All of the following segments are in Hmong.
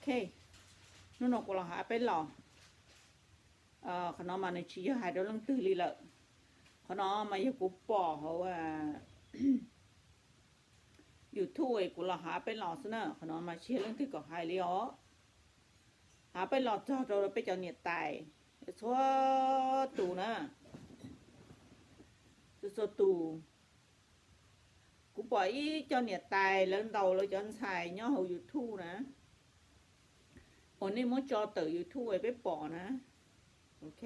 Ok, hnub no kuv los hais peb los. Qhov no mas nws tsis yog hais rau leej twg li lawm. Qhov no mas yog kuv pom hauv YouTube es kuv los hais peb los xwb na. Qhov no mas tsis yog leej twg kom hais li os. Hais peb los txog rau peb cov niam tais txhua tus na, txhua tus. Kuv pom ib co niam tais lawv ntaus lawv cov ntxhais nyob hauv YouTube na, uas nej muab tso tawm YouTube es peb pom na. Ok,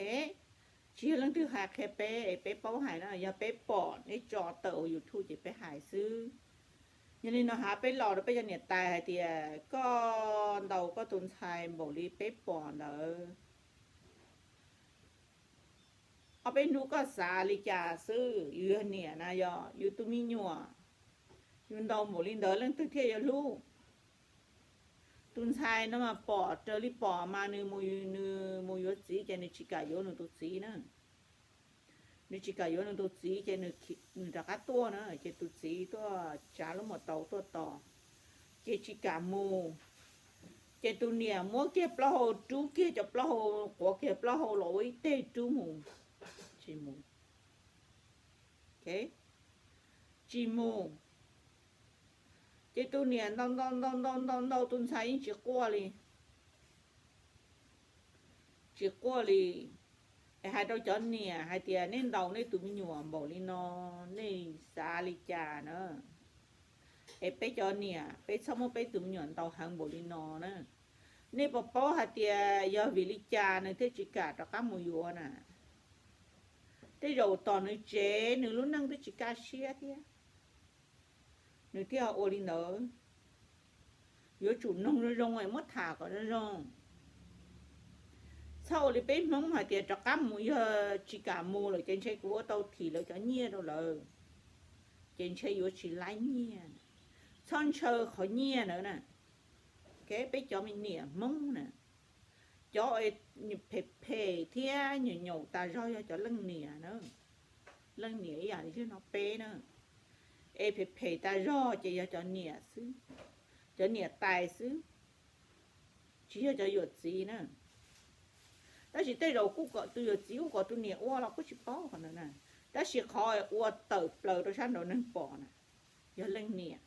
tsis yog leej twg hais qhia peb es peb paub hais na, yog peb pom nej tso tawm hauv YouTube ces peb hais xwb. Yog li no hais peb los rau peb cov niam tais hais tias koj ntaus koj tus ntxhais npaum li peb pom ntawd, ob peb hnub koj xav li cas xwb? Yus yog niam na, yog yus tus me nyuam yus ntaus npaum li ntawd leej twg thiaj yuav hlub? Tus ntxhais no mas pom raws li pom mas nws mus, nws mus yuav txiv ces nws tsis kam yuav nws tus txiv na. Nws tsis kam yuav nws tus txiv ces nws rov qab tuaj na, ces tus txiv tuaj tsav lub mos taus tuaj tos, ces tsis kam mus. Ces tus niam muab kiag plaub hau, rub kiag cov plaub hau, quav kiag plaub hau los ua ib teg rub mus. Tsis mus. Tsis mus. Ces tus niam ntaus ntaus ntaus ntaus ntaus ntaus tus ntxhais yeej tsis quaj li. Tsis quaj li. Es hais rau cov niam hais tias nej ntaus nej tus me nyuam npaum li no, nej xav li cas na? Es peb cov niam peb txhob muab peb tus me nyuam ntaus heev npaum li no na. Nej puas paub hais tias yog vim li cas nws thiaj tsis kam rov qab mus yuav na? Tej zaum tom nws tsev nws lub neej twb tsis kaj siab thiab, nws thiaj ua li ntawd. Yuav tsum noog zoo zoo es muab tham kom zoo zoo. Txhob ua li peb Hmoob hais tias rov qab mus, yog tsis kam mus lawm ces ntshe kuv ua tau thim lawv cov nyiaj rau lawv, ces ntshe yuav tsis laib nyiaj. Txhob ntshaw qhov nyiaj ntawd na. Peb cov me niam Hmoob na, cov phem phem thiab nyaum nyaum tas zog yog cov leej niam na. Leej niam ib yam li no peb na, es phem phem tas zog ces yog cov niam xwb, cov niam tais xwb, tsis yog cov yuam txiv na. Tab sis tej zaum kuj kom tus yuam txiv kuj kom tus niam ua los kuj tsis paub qhov ntawd na. Tab sis qhov ua tawm plaws rau sab nraud neeg pom na, yog leej niam.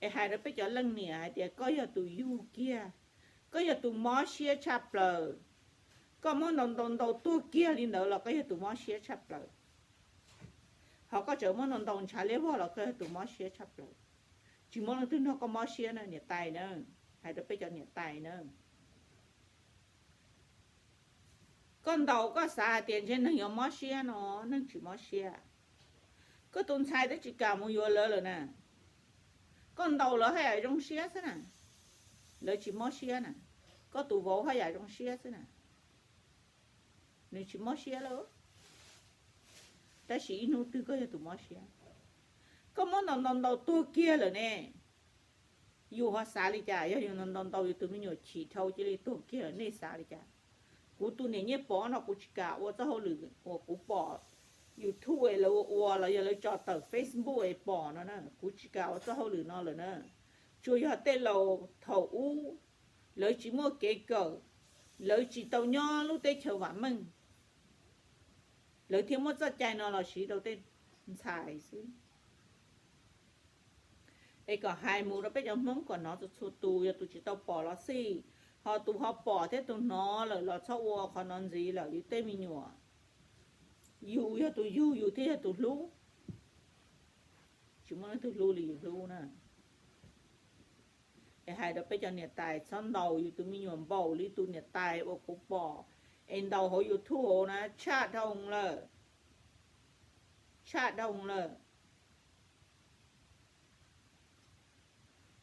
Es hais rau peb cov leej niam hais tias koj yog tus yug kiag, koj yog tus mob siab tshaj plaws. Koj muab ntaus ntaus ntaus tuag kiag li ntawd los koj yog tus mob siab tshaj plaws. Ho koj tseem muab ntaus ntaus ntshav liab vog los koj yog tus mob siab tshaj plaws. Tsis muaj leej twg nrog koj mob siab na niam tais na. Hais rau peb cov niam tais na, koj ntaus koj xav hais tias ntshe neeg yuav mob siab no, neeg tsis mob siab. Koj tus ntxhais twb tsis kam mus yuav lawv lawm na. Koj ntaus lawv haj yam zoo siab xwb na, lawv tsis mob siab na. Koj tus vauv haj yam zoo siab xwb na, nws tsis mob siab lawm. Tab sis ib hnub twg koj yog tus mob siab. Koj muab ntaus ntaus ntaus tuag kiag lawm ne, yus ho xav li cas? Yog yus ntaus ntaus ntaus yus tus me nyuam chim dhau cia li tuag kiag lawm nej xav li cas? Kuv tus niam Nyiaj Pov no kuv tsis kam ua txoj hauj lwm uas kuv pom YouTube lawv ua ua los yog lawv tso tawm Facebook es pom no na, kuv tsis kam ua txoj hauj lwm no lawm na. Tsuas yog tej laus thaum ub lawv tsis muaj kev kawm, lawv tsis tau nyob lub teb chaws vam meej, lawv thiaj muab txoj cai no los siv rau tej ntxhais xwb. Es kom hais mus rau peb cov Hmoob kom hnov txhua txhua tus, yog tus tsis tau pom los xij, ho tus ho pom thiab tus hnov lawm los txhob ua qhov no ntxiv lawm yus tej me nyuam. Yus yog tus yug yus thiaj yog tus hlub, tsis muaj leej twg hlub li yus hlub na. Es hais rau peb cov niam tais txhob ntaus yus tus me nyuam npaum li tus niam tais uas kuv pom es ntaus hauv YouTube hauv na, tshaj dhau lawm, tshaj dhau lawm.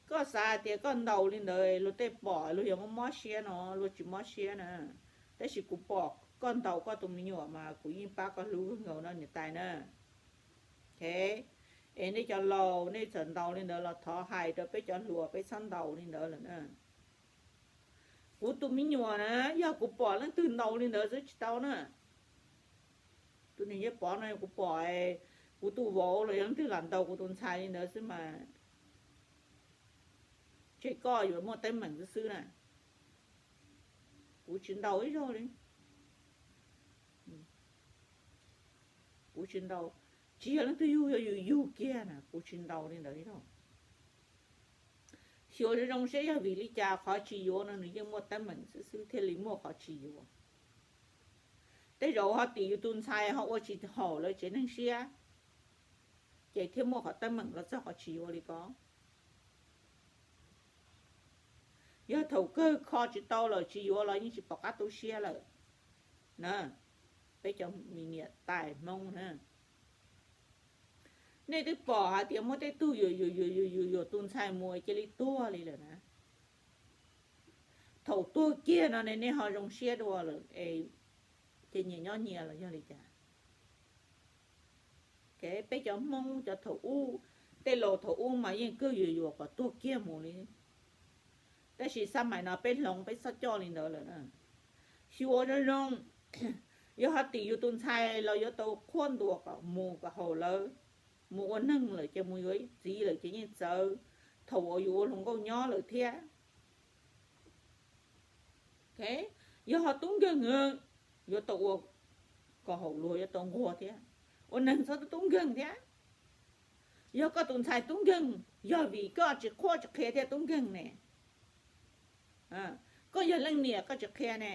Koj xav hais tias koj ntaus li ntawd luag tej pom luag yuav mob mob siab no, luag tsis mob siab na. Tab sis kuv pom koj ntaus koj tus me nyuam mas kuv yeej pab koj hlub kawg nkaus no niam tais na. Es nej cov laus nej txawm ntaus li ntawd los thov hais rau peb cov hluas peb txhob ntaus li ntawd lawm na. Kuv tus me nyuam na, yog kuv pom leej twg ntaus li ntawd xwb tsis tau na. Tus niam Nyiaj Pov no kuv pom, kuv tus vauv los yog leej twg lam ntaus kuv tus ntxhais li ntawd xwb mas Ces koj yuav muaj teeb meem xwb xwb na. Kuv tsis ntaus ib zaug li. Kuv tsis ntaus. Tsis yog leej twg yug, yog yus yug kiag na, kuv tsis ntaus li ntawd ib zaug. Xyuas zoo zoo seb yog vim li cas qhov tsis yuav no nws yeej muaj teeb meem xwb xwb thiaj li muaj qhov tsis yuav. Tej zaum ho tim yus tus ntxhais ho ua tsis haum lawv tsev neeg siab, ces thiaj muaj qhov teeb meem los txog qhov tsis yuav li ko. Yog thaum kawg kho tsis tau lawm tsis yuav los yeej tsis pom qab tu siab lawm na. Peb cov niam tais Hmoob na, nej twb pom hais tias muaj tej tug yuam yuam yuam yuam yuam tus ntxhais mus cia li tuag li lawm na. Thaum tuag kiag no ne nej ho zoo siab dua lawm es, ces nyias nyob nyias los yog li cas? Peb cov Hmoob cov thaum ub, tej laus thaum ub mas yeej kawg yuam yuam kom tuag kiag mus li. Tab sis xab mais no peb hloov peb txhob coj li ntawd lawm na. Xyuas zoo zoo, yog ho tim yus tus ntxhais los yuav tau qhuab ntuas kom mus kom haum lawv, mus ua neeg lawm ces mus yuav txiv lawm ces yeej txawv, thaum uas yus ua hluas nkauj nyob lawm thiab. Yog ho tub nkeeg, yuav tau ua kom haum luag, yuav tau nquag thiab, ua neeg txhob tub nkeeg thiab. Yog koj tus ntxhais tub nkeeg, yog vim koj tsis qhuab tsis qhia thiaj tub nkeeg ne. Koj yog leej niam koj tsis qhia ne,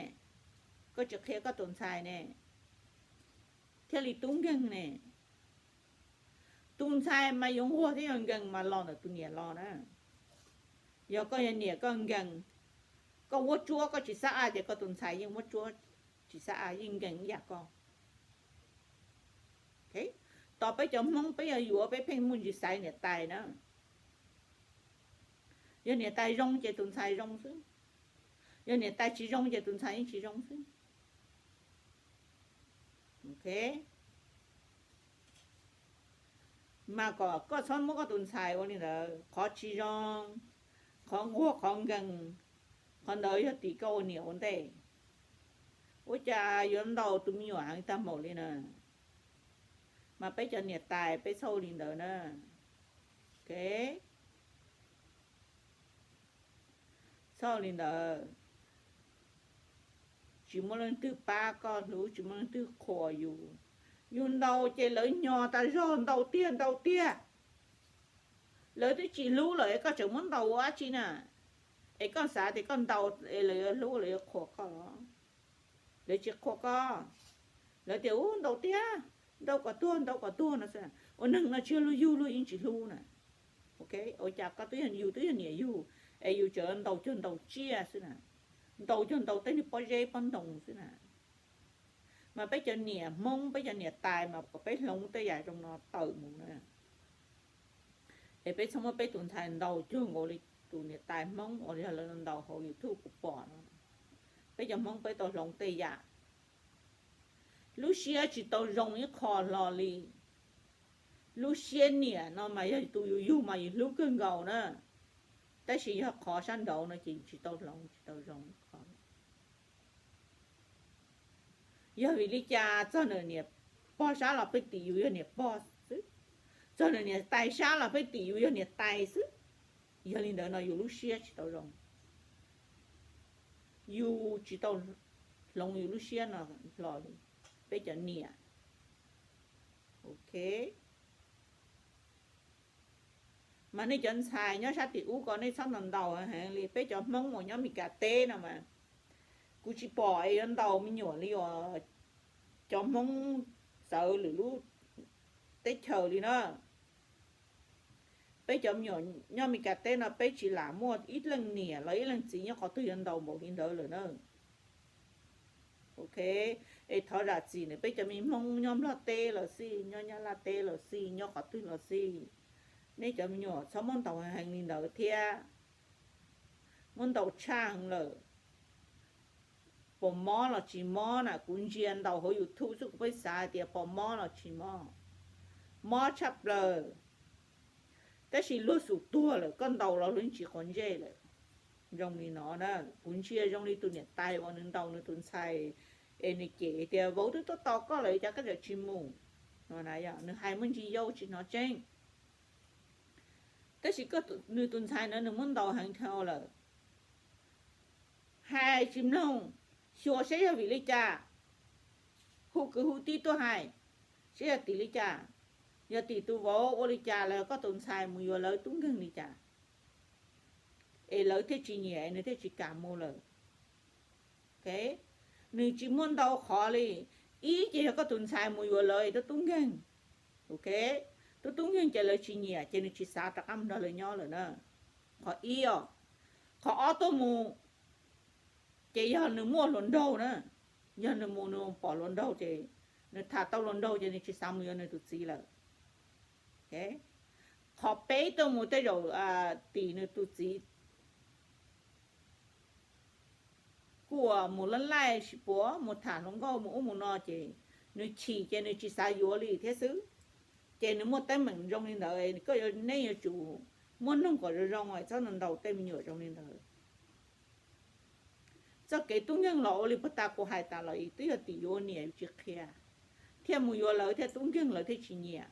koj tsis qhia koj tus ntxhais ne, thiaj li tub nkeeg ne. Tus ntxhais mas yuav nquag thiab yuav nkees mas los ntawm tus niam los na. Yog koj yog niam koj nkees, koj vuab tsuab koj tsis xab a ces koj tus ntxhais yeej vuab tsuab tsis xab a, yeej nkees ib yam koj. Tos peb cov Hmoob peb yog yuav peb pheej muaj ntsis xaiv niam tais na. Yog niam tais zoo ces tus ntxhais zoo xwb, yog niam tais tsis zoo ces tus ntxhais yeej tsis zoo xwb. Mas kom koj txhob muab koj tus ntxhais ua li ntawd, qhov tsis zoo, qhov nquag qhov nkees, qhov ntawd yog tim koj ua niam ua ntej. Ua cas yuav ntaus tus me nyuam heev tag npaum li na? Mas peb cov niam tais peb txhob ua li ntawd na. Txhob ua li ntawd. Tsis muaj leej twg pab koj hlub, tsis muaj leej twg qhuas yus. Yus ntaus ces lawv nyos tas zog, ntaus tiag ntaus tiag. Lawv twb tsis hlub lawm es koj tseem muab ntaus ua dab tsi na? Es koj xav tias koj ntaus es lawv yuav hlub lawv yuav qhuas koj los? Lawv tsis qhuas koj. Lawv tias ub ntaus tiag, ntaus kom tuag, ntaus kom tuag no xwb. Ua neeg no tsis yog luag yug luag yeej tsis hlub na. Ua cas koj twb yog, yus twb yog niam yug es yus tseem ntaus cuag ntaus tsiaj xwb na, ntaus cuag ntaus tej niag pob zeb pob ntoo xwb na. Mas peb cov niam Hmoob peb cov niam tais mas kom peb hloov tej yam zoo no tawm mus na. Es peb txhob muab peb tus ntxhais ntaus cuag nkaus li tus niam tais Hmoob uas yog lawv ntaus hauv YouTube kuv pom no. Peb cov Hmoob peb tau hloov tej yam. Lub siab tsis tau zoo ib qho hlo li. Lub siab niam no mas yog tus yus yug mas yus hlub kawg nkaus na, tab sis yog qhov sab nraud no ces yus tsis tau hloov tsis tau zoo ib qho. Yog vim li cas txog niam pog sab los peb tim yus yog niam pog xwb, txog niam tais sab los peb tim yus yog niam tais xwb? Yog li ntawd no yus lub siab tsis tau zoo, yus tsis tau hloov yus lub siab no hlo li, peb cov niam. Ok. Mas nej cov ntxhais nyob sab tim ub ko nej txhob ntaus ntaus heev li, peb cov Hmoob uas nyob Meskas teb no mas kuv tsis pom es yuav ntaus me nyuam li os. Cov Hmoob txawv lwm lub teb chaws li na. Peb cov me nyuam nyob Meskas teb no peb tsis lam muaj ib leej niam los ib leej txiv nyob qhov twg yuav ntaus npaum li ntawd lawm na. Ok, es thov zam txim ntawm peb cov me Hmoob nyob Nplog teb los xij, nyob Nyab Laj teb los xij, nyob qhov twg los xij, nej cov me nyuam txhob muab ntaus heev li ntawd thiab. Muab ntaus tshaj heev lawm. Pom mob los tsis mob na, kuv ntsia ntaus hauv YouTube xwb kuv pheej xav hais tias pom mob los tsis mob. Mob tshaj plaws. Tab sis luag xum tuag lawm koj ntaus los luag yeej tsis quav ntsej lawm. Zoo li no na, kuv ntsia zoo li tus niam tais uas nws ntaus nws tus ntxhais es nws cem tias vauv twb tuaj tos koj lawm cas koj tseem tsis mus no na, yog nws hais muaj ntsis yau tsis hnov tseeb. Tab sis koj, nws tus ntxhais no nws muab ntaus heev dhau lawm, hais tsis mloog, xyuas saib yog vim li cas, hu kwv hu tij tuaj hais saib yog tim li cas, yog tim tus vauv ua li cas los koj tus ntxhais mus yuav lawv tub nkeeg li cas, es lawv thiaj tsis nyiam es nws thiaj tsis kam mus lawm. Nws tsis muaj ntau qhov li. Ib ces yog koj tus ntxhais mus yuav lawv es tub tub nkeeg, ok, tub tub nkeeg ces lawv tsis nyiam ces nws tsis xav rov qab mus nrog lawv nyob lawm na. Qhov ib os. Qhov ob tuaj mus ces yog nws muaj hluas nraug na, yog nws mus nws pom hluas nraug ces, nws tham tau hluas nraug ces nws tsis xav mus yuav nws tus txiv lawm. Qhov peb tuaj mus tej zaum tim nws tus txiv kuj mus laj laij sis puas mus tham hluas nkauj mus ub mus no ces nws chim ces nws tsis xav yuav li thiab xwb. Ces nws muaj teeb meem zoo li ntawd, koj yuav, neb yuav tsum muab noog kom zoo zoo es txhob ntaus tej me nyuam zoo li ntawd. Txoj kev tub nkeeg los ua li puag ta kuv hais tas los twb yog tim yuav ua niam yuav tsis qhia, thiaj mus yuav lawv thiaj tub nkeeg lawv thiaj tsis nyiam.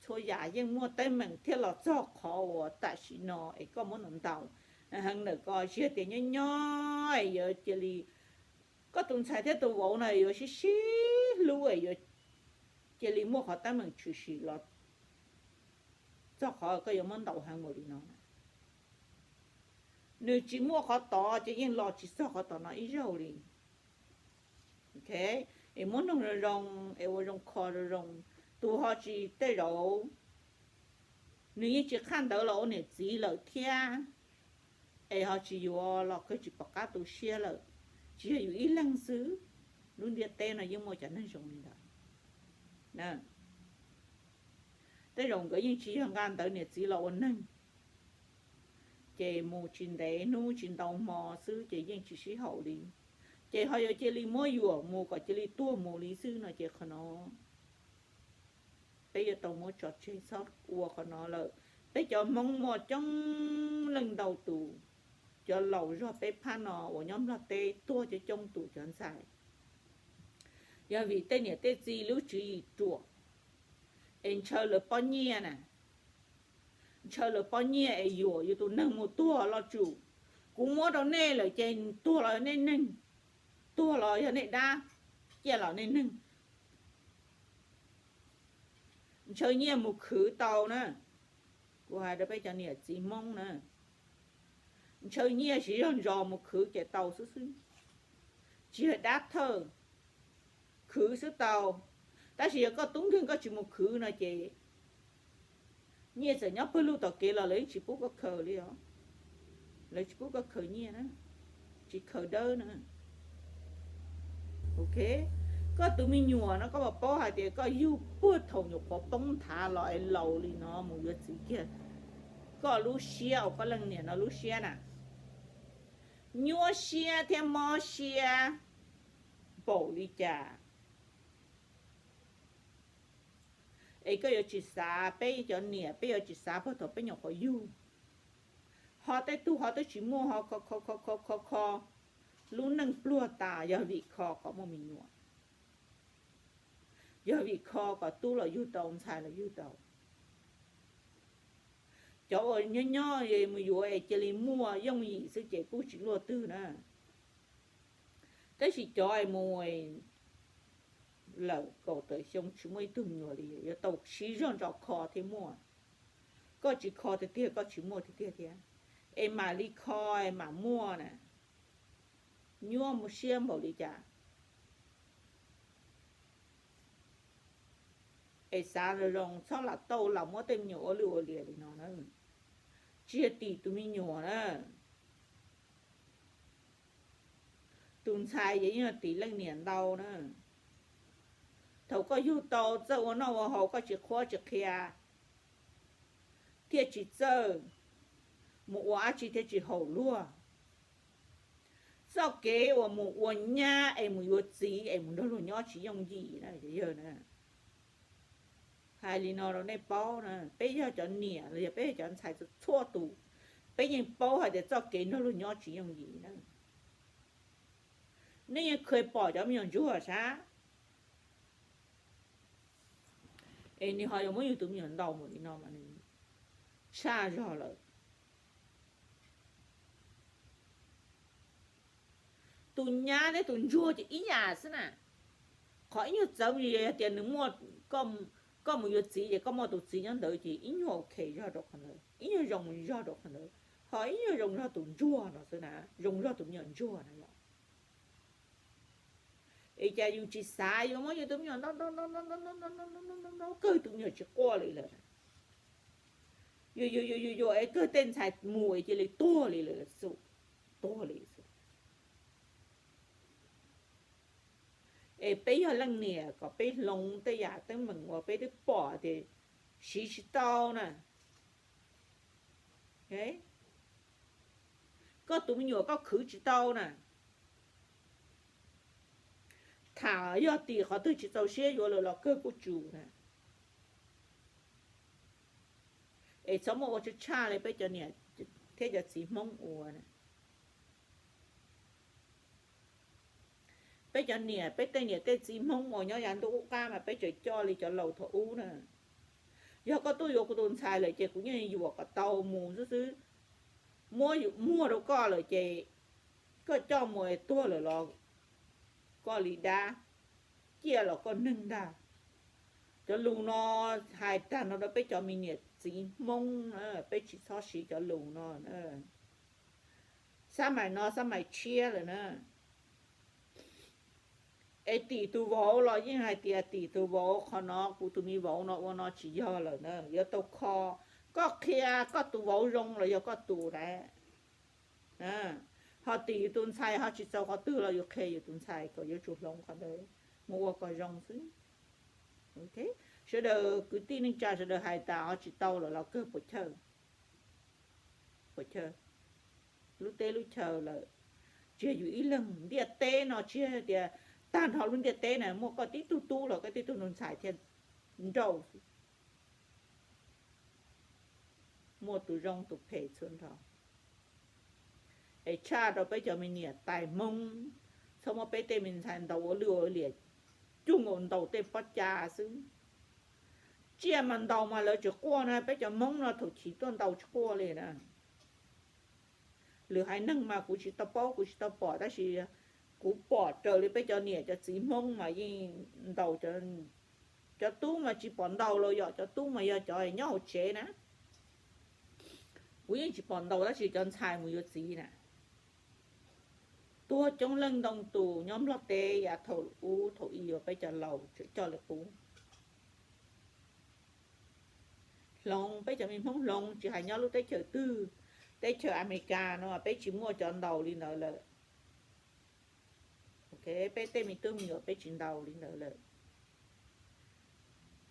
Txhua yam yeej muaj teeb meem thiaj los txog qhov uas tam sim no es koj muab ntaus ntaus heev ntawm ko, tsis yog tias nyob nyob es yuav cia li, koj tus ntxhais thiab tus vauv no yuav sib sib hlub es yuav cia li muaj qhov teeb meem tshwm sim los txog qhov koj yuav muab ntaus heev npaum li no. Nws tsis muaj qhov tod ces yeej los tsis txog qhov tom no ib zaug li. Es muab noog zoo zoo es ua zoo kho zoo zoo. Tus ho tsis, tej zaum nws yeej tsis qhaj ntawd los ua niam txiv lawm thiab, es ho tsis yuav los kawg tsis pom qab tu siab lawm. Tsis yog yus ib leeg xwb, lub ntiaj teb no yeej muaj cov neeg zoo li ntawd. Tej zaum nkawd yeej tsis yog nqa ntawv niam txiv los ua neeg, ces mus tsis ntev hnub tsis ntau hmo xwb ces yeej tsis sib haum li. Ces ho yuav cia li muab yuam mus kom cia li tuag mus li xwb no ces qhov no peb yuav tau muab tso tseg txhob ua qhov no lawm. Peb cov Hmoob muaj coob leej ntau tus, cov laus zog peb phab no uas nyob Nplog teb tuag coob coob tus cov ntxhais, yog vim tej niam tej txiv lub tswv yim ruam, es ntshaw lawv pob nyiaj na, ntshaw lawv pob nyiaj es yuam yus tus neeg mus tuag los tsum, kuv muab rau nej lawm ces tuag los yog nej neeg, tuag los yog nej dab, ciaj los nej neeg. Ntshaw nyiaj mus khwv tau na, kuv hais rau peb cov niam txiv Hmoob na, ntshaw nyiaj siv zog ntsos mus khwv ces tau xwb xwb, tsis yog dab thawj, khwv xwb tau. Tab sis yog koj tub nkeeg koj tsis mus khwv no ces nyiaj txawm nyob pawg lug tom kev los lawv yeej tsis pub koj khaws li os. Lawv tsis pub koj khaws nyiaj na, tsis khaws dawb na. Ok, koj tus me nyuam no koj puas paub hais tias koj yug puag thaum nyuam qhuav poob nthav los es laus li no mus yuav txiv kiag, koj lub siab uas koj leej niam no lub siab na, nyuaj siab thiab mob siab npaum li cas. Es koj yuav tsis xav, peb cov niam peb yuav tsis xav puag thaum peb nyuam qhuav yug. Ho tej tug ho twb tsis muaj ho kho kho kho kho kho kho lub neej pluag tas yog vim kho kom muaj me nyuam, yog vim kho kom tub los yug tau ntxhais los yug tau. Cov uas nyob nyob mus yuav es cia li muaj yooj yim xwb ces kuj tsis luaj twg na. Tab sis cov es mus lawm kaum tawm xyoo tsis muaj ib tug me nyuam li yuav tau siv zog ntsos kho thiaj muaj. Koj tsis kho tiag tiag koj tsis muaj tiag tiag thiab. Es mam li kho es mam muaj na, nyuaj mus siab npaum li cas. Es xav zoo zoo txhob lam tau lam muab tej me nyuam ua lwj ua liam li no na. Tsis yog tim tus me nyuam na, tus ntxhais yeej yog tim leej niam ntau na. Thaum koj yug tau txawj ua noj ua haus koj tsis qhuab tsis qhia, thiaj tsis txawj mus ua dab tsi thiaj tsis haum luag. Txoj kev uas mus ua nyab es mus yuav txiv es mus nrog luag nyob tsis yooj yim na cov yawg na. Hais li no rau nej paub na, peb yog cov niam los yog peb yog cov ntxhais txhua tus, peb yeej paub hais tias txoj kev nrog luag nyob tsis yooj yim na. Nej yeej kheev pom cov me nyuam ntsuag sab, Es nws ho yuav muab yus tus me nyuam ntaus mus li no mas nws tshaj zog lawm. Tus nyab thiab tus ntsuag ces ib yam xwb na. Qhov ib nyuag txawv yog tias nws muaj, koj mus yuav txiv ces koj muaj tus txiv nyob ntawd ces ib nyuag ok zog rau qhov ntawd, ib nyuag zoo zog rau qhov ntawd, ho ib nyuag zoo zog tus ntsuag no xwb na, zoo zog tus me nyuam ntsuag na yom. Es cas yus tsis xav yuav muab yus tus me nyuam ntaus ntaus kawg, tus me nyuam tsis quaj li lawm. Yus yuav yuav yuav es kawg tej ntxhais mus es cia li tuag li lawm, tuag li xwb. Es peb yog leej niam kom peb hloov tej yam teeb meem uas peb twb pom tias siv tsis tau na. Koj tus me nyuam koj khwv tsis tau na. Tham yog tim qhov twg tsis txaus siab yuav lawm los kawg kuj tsum na. Es txhob muaj ua tshaj tshaj li peb cov niam thiab cov txiv Hmoob ua na. Peb cov niam, peb tej niam tej txiv Hmoob uas nyob yav ntuj qub qab mas peb tseem coj li cov laus thaum ub na. Yog koj tuaj yuav kuv tus ntxhais lawm ces kuv yeej yuam kom tau mus xwb xwb. Muab yus muag rau koj lawm ces koj coj mus es tuag lawm los koj li dab, ciaj los koj neeg ntag. Cov lus no hais tag no rau peb cov me niam txiv Hmoob na, peb tsis txhob siv cov lus no. Xab mais no xab mais tshiab lawm na. Es tim tus vauv los yeej hais tias tim tus vauv, qhov no kuv tus me vauv no ua no tsis yog lawm na, yuav tau kho. Koj qhia koj tus vauv zoo los yog koj tus lawm. Ho tim yus tus ntxhais ho tsis txaus qhov twg los yus qhia yus tus ntxhais kom yuav tsum hloov qhov ntawd mus ua kom zoo xwb. Sawv daws kwv tij neej tsa sawv daws hais tas ho tsis tau lawm los kawg puas chawj, puas chawj lub teb lub chaw lawm. Tsis yog yus ib leeg, ntiaj teb no tsis yog tias tag nrho lub ntiaj teb na muaj koj tib tug tub los koj tib tug ntxhais thiaj nrauj xwb. Muaj tus zoo tus phem txhua nrho. Es tshaj rau peb cov me niam tais Hmoob, txhob muab peb tej me ntxhais ntaus ua lwj ua liam, cuj nkaus ntaus tej pob cas xwb. Tsiaj mas ntaus mas lawv tsis quaj na, peb cov Hmoob no thaum chiv tuaj ntaus tsis quaj li na. Lwm haiv neeg mas kuv tsis tau paub kuv tsis tau pom tab sis kuv pom raws li peb cov niam cov txiv Hmoob mas yeej ntaus. Cov tub mas tsis pom ntaus los yom, cov tub mas yog cov nyob hauv tsev na. Kuv yeej tsis pom ntaus tab sis cov ntxhais mus yuav txiv na, tuag coob leej ntau tus nyob Nplog teb yav thaum ub thaum i uas peb cov laus tseem coj li qub. Hloov, peb cov me Hmoob hloov tsis hais nyob lub teb chaws twg, teb chaws Amelikas no peb tsis muaj cov ntaus li ntawd lawm. Peb tej me tub me nyuam peb tsis ntaus li ntawd lawm.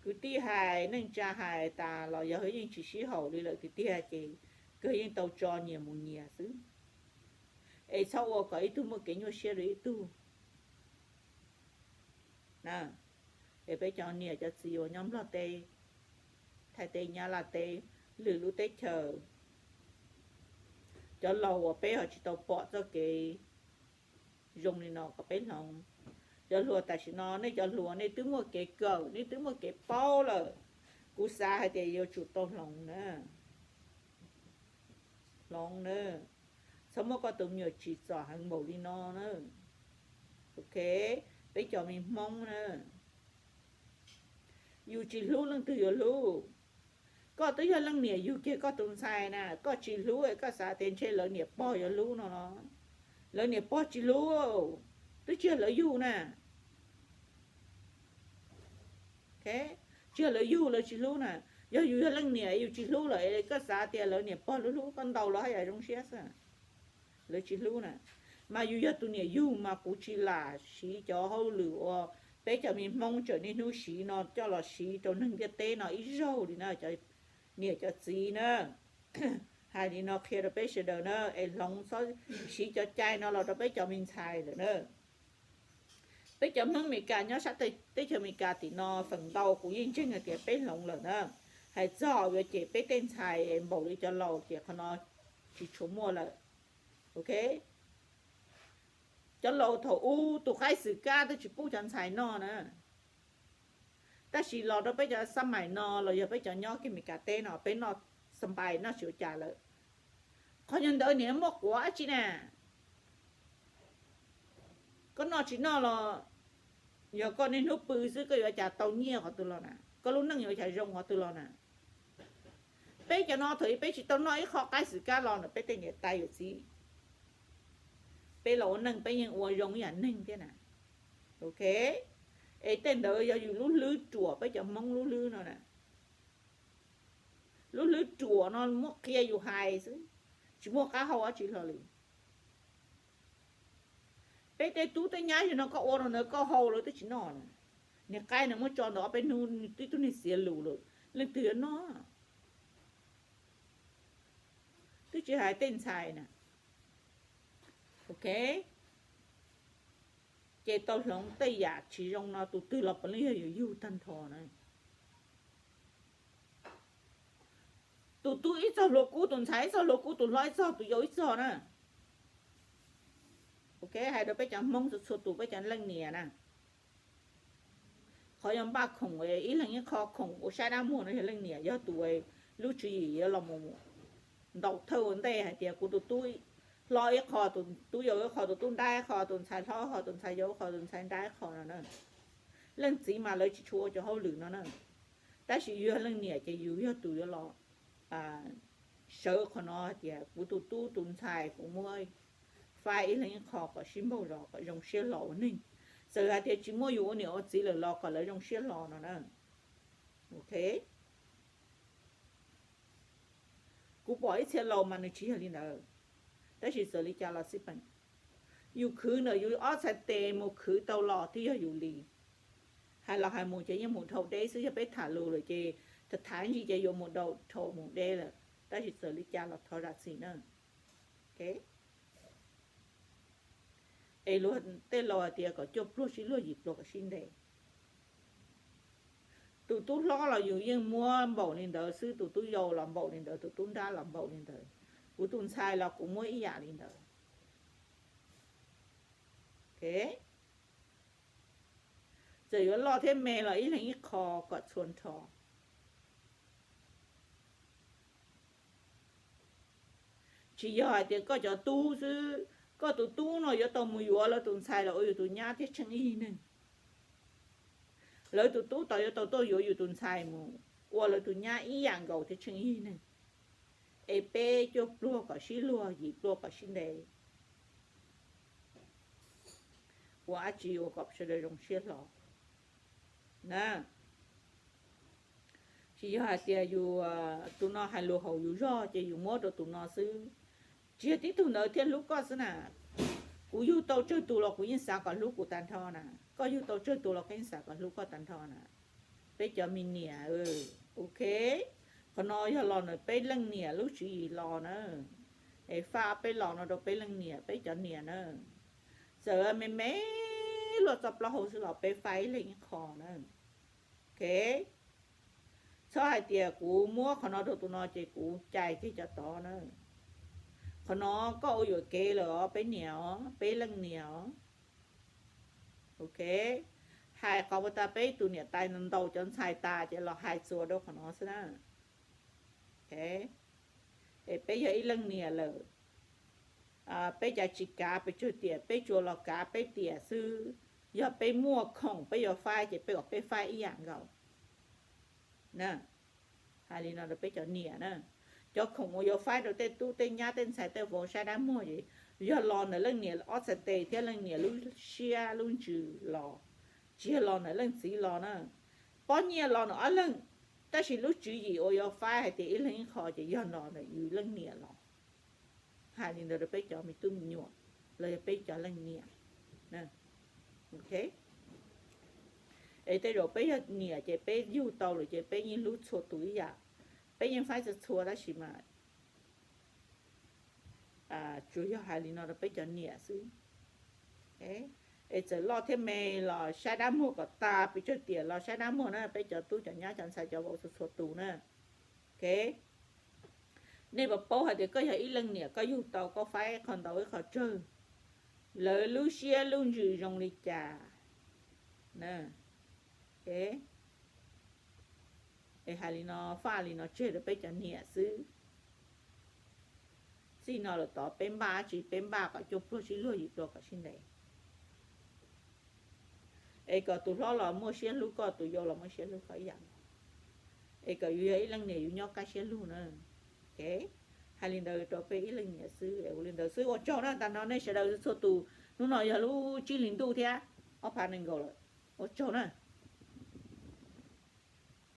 Kwv tij hais neej tsa hais tas los yog yeej tsis sib haum li lawm tiag tiag ces kawg yeej tau tso nyias mus nyias xwb. Es txhob ua kom ib tug muaj kev nyuaj siab rau ib tug. Es peb cov niam cov txiv uas nyob Nplog teb, Thaib teb, Nyab Laj teb, lwm lub teb chaws, cov laus uas peb ho tsis tau pom txoj kev zoo li no kom peb hloov. Cov hluas tam sim no nej cov hluas nej twb muaj kev kawm, nej twb muaj kev paub lawm, kuv xav hais tias yuav tsum tau hloov na. Hloov na, txhob muab koj tus me nyuam tsim txom heev npaum li no na. Ok, peb cov me Hmoob na, yus tsis hlub leej twg yuav hlub? Koj twb yog leej niam yug kiag koj tus ntxhais na, koj tsis hlub es koj xav tias ntshe lawv niam pog yuav hlub no los? Lawv niam pog tsis hlub, twb tsis yog lawv yug na. Tsis yog lawv yug lawv tsis hlub na. Yog yus yog leej niam yus tsis hlub lawm es koj xav tias lawv niam pog hlub hlub, koj ntaus los haj yam zoo siab xwb. Lawv tsis hlub na. Mas yus yog tus niam yug mas kuv tsis lam siv cov hauj lwm uas peb cov me Hmoob tseem niaj hnub siv no coj los siv rau neeg ntiaj teb no ib zaug li na cov niam cov txiv na. Hais li no qhia rau peb sawv daws na, es hloov txhob siv cov cai no los rau peb cov me ntxhais lawm na. Peb cov Hmoob Amelikas nyob sab teb chaws Amelikas tim no feem ntau kuv yeej ntseeg hais tias peb hloov lawm na. Hais txog yuav cem peb tej ntxhais npaum li cov laus ces qhov no tsis tshua muaj lawm. Ok, cov laus thaum ub tus qaib xwm kab twb tsis pub cov ntxhais noj na. Tab sis los rau peb cov xab mais no los yog peb cov nyob kiag Meskas teb no peb noj xab npais noj tsis ua cas lawm. Qhov nyuag ntawd niam muaj quav dab tsi na? Koj noj tsis noj los yog koj niaj hnub pw xwb koj yuav cas tau nyiaj qhov twg los na? Koj lub neej yuav cas zoo qhov twg los na? Peb cov no thaum ub peb tsis tau noj ib qho qaib xwm kab los na peb tej niam tais yawm txiv, peb los ua neej peb yeej ua zoo ib yam neeg thiab na. Ok, es tej ntawd yog yus lub hlwb ruam peb cov Hmoob lub hlwb no na. Lub hlwb ruam no muab qhia yus hais xwb, tsis muaj qab hau dab tsi hlo li. Peb tej tub tej nyab yog no koj ua rau ntawd koj hau lawv twb tsis noj na. Niag qaib no muab tso ntawm ob peb hnub tib tug niag xiav lus lawm leej twg yuav noj? Twb tsis hais tej ntxhais na. Ok, ces tau hloov tej yam tsis zoo no tus twg los puav leej yog yus yug tag nrho na. Tus tub ib txog hluas kub, tus ntxhais ib txog hluas kub, tus hlob ib txog tus yau ib txog na. Ok, hais rau peb cov Hmoob txhua txhua tus peb cov leej niam na. Qhov yog npaj khoom ib leeg ib qho khoom ua saib dab muag no yog leej niam, yog tus lub tswv yim yuav los mus ntaus thawj ua ntej hais tias kuv tus tub hlob ib qho, tus tub yau ib qho, tus tub nrab ib qho, tus ntxhais hlob ib qho, tus ntxhais yau ib qho, tus ntxhais nrab ib qho no na. Leej txiv mas lawv tsis tshua ua cov hauj lwm no na. Tab sis yus yog leej niam ces yus yog tus yuav los sawv qhov no hais tias kuv tus tub tus ntxhais kuv muab faib ib leeg ib qho kom sib npaug zos kom zoo siab hlo ua neeg. Txawm hais tias tsis muaj yus ua niam ua txiv lawm los kom lawv zoo siab hlo no na. Ok, kuv pom ib txhia laus mas nws tsis yog li ntawd, tab sis txawm li cas los xij peem, yus khwv ntawm yus ob txhais tes mus khwv tau los twb yog yus li. Hais los hais mus ces yeej mus dhau deb xwb, yog peb tham lus lawm ces tham tham ntsis ces yuav mus dhau mus deb lawm, tab sis txawm li cas los thov zam txim na. Es luag tej laus hais tias kom cuaj pluag sib luag, yim pluag kom sib ntes. Tus tub hlob los yus yeej muab npaum li ntawd xwb, tus tub yau los npaum li ntawd, tus tub nrab los npaum li ntawd, kuv tus ntxhais los kuv muab ib yam li ntawd. Txawm yuav loj thiab me los ib leeg ib qho kom txhua nrho. Tsis yog hais tias koj cov tub xwb, koj tus tub no yuav tau mus yuav lawv tus ntxhais los ua yus tus nyab thiab tsheej ib yig neeg. Lawv tus tub tau yuav tau tuaj yuav yus tus ntxhais mus ua lawv tus nyab ib yam nkaus thiab tsheej ib yig neeg. Es peb cuaj pluag kom sib luag, yim pluag kom sib ntes. Ua dab tsi ua kom sawv daws zoo siab hlo na. Tsis yog hais tias yus, tus no hais lus haum yus zog ces yus muab rau tus no xwb. Tsis yog tib tug ntawd thiaj hlub koj xwb na. Kuv yug tau tsawg tus los kuv yeej xav kom hlub kuv tag nrho na. Koj yug tau tsawg tus los koj yeej xav kom hlub koj tag nrho na. Peb cov me niam, ok, qhov no yog los ntawm peb leej niam lub tswv yim los na. Es faib ob peb los no rau peb leej niam, peb cov niam na. Txawm me me luaj txoj plaub hau xwb los peb faib ib leeg ib qho na. Ok, txhob hais tias kuv muab qhov no rau tus no ces kuv cais kiag cov tod na. Qhov no koj ua yuam kev lawm os peb niam os, peb leej niam os. Ok, hais qhov uas tas peb tus niam tais ntaus cov ntxhais tas ces los hais txuas rau qhov no xwb na. Es peb yog ib leej niam lawm, peb cas tsis kav pes tsawg tiam, peb tsuas los kav peb tiam xwb. Yog peb muaj khoom peb yuav faib ces peb kom peb faib ib yam nkaus. Hais li no rau peb cov niam na, cov khoom uas yuav faib rau tej tub tej nyab tej ntxhais tej vauv saib dab muag ces yog los ntawm leej niam ob txhais tes thiab leej niam lub siab lub ntsws los, tsis yog los ntawm leej txiv los na. Pob nyiaj los ntawm ob leeg, tab sis lub tswv yim uas yuav faib hais tias ib leeg ib qho ces yog los ntawm yus leej niam los. Hais li ntawd rau peb cov me tub me nyuam los yog peb cov leej niam. Es tej zaum peb yog niam ces peb yug tau lawm ces peb yeej hlub txhua tus ib yam, peb yeej faib txhua txhua tab sis mas tsuas yog hais li no rau peb cov niam xwb. Es txawm loj thiab me los saib dab muag kom tas pes tsawg tiam los saib dab muag na peb cov tub cov nyab cov ntxhais cov vauv txhua txhua tus na. Ok, nej puas paub hais tias koj yog ib leej niam koj yug tau koj faib qhov ntau ib qho tsawg, lawv lub siab lub ntsws zoo li cas? Ok, Es hais li no faj li no tseg rau peb cov niam xwb. Txij no lawm tod peb npaj tsis peb npaj kom cuaj pluag tsib luag yim pluag kom sib ntev. Es kom tus hlob los muaj siab hlub koj, tus yau los muaj siab hlub koj ib yam. Es kom yus yog ib leej niam yus nyob kaj siab lug na. Hais li ntawd rau peb ib leej niam xwb es ua li ntawd xwb. Ua tsaug na, tag nrho nej sawv daws txhua tus. Hnub no yog lub tsib hlis ntuj thiab ob phav nees nkaum lawm. Ua tsaug na.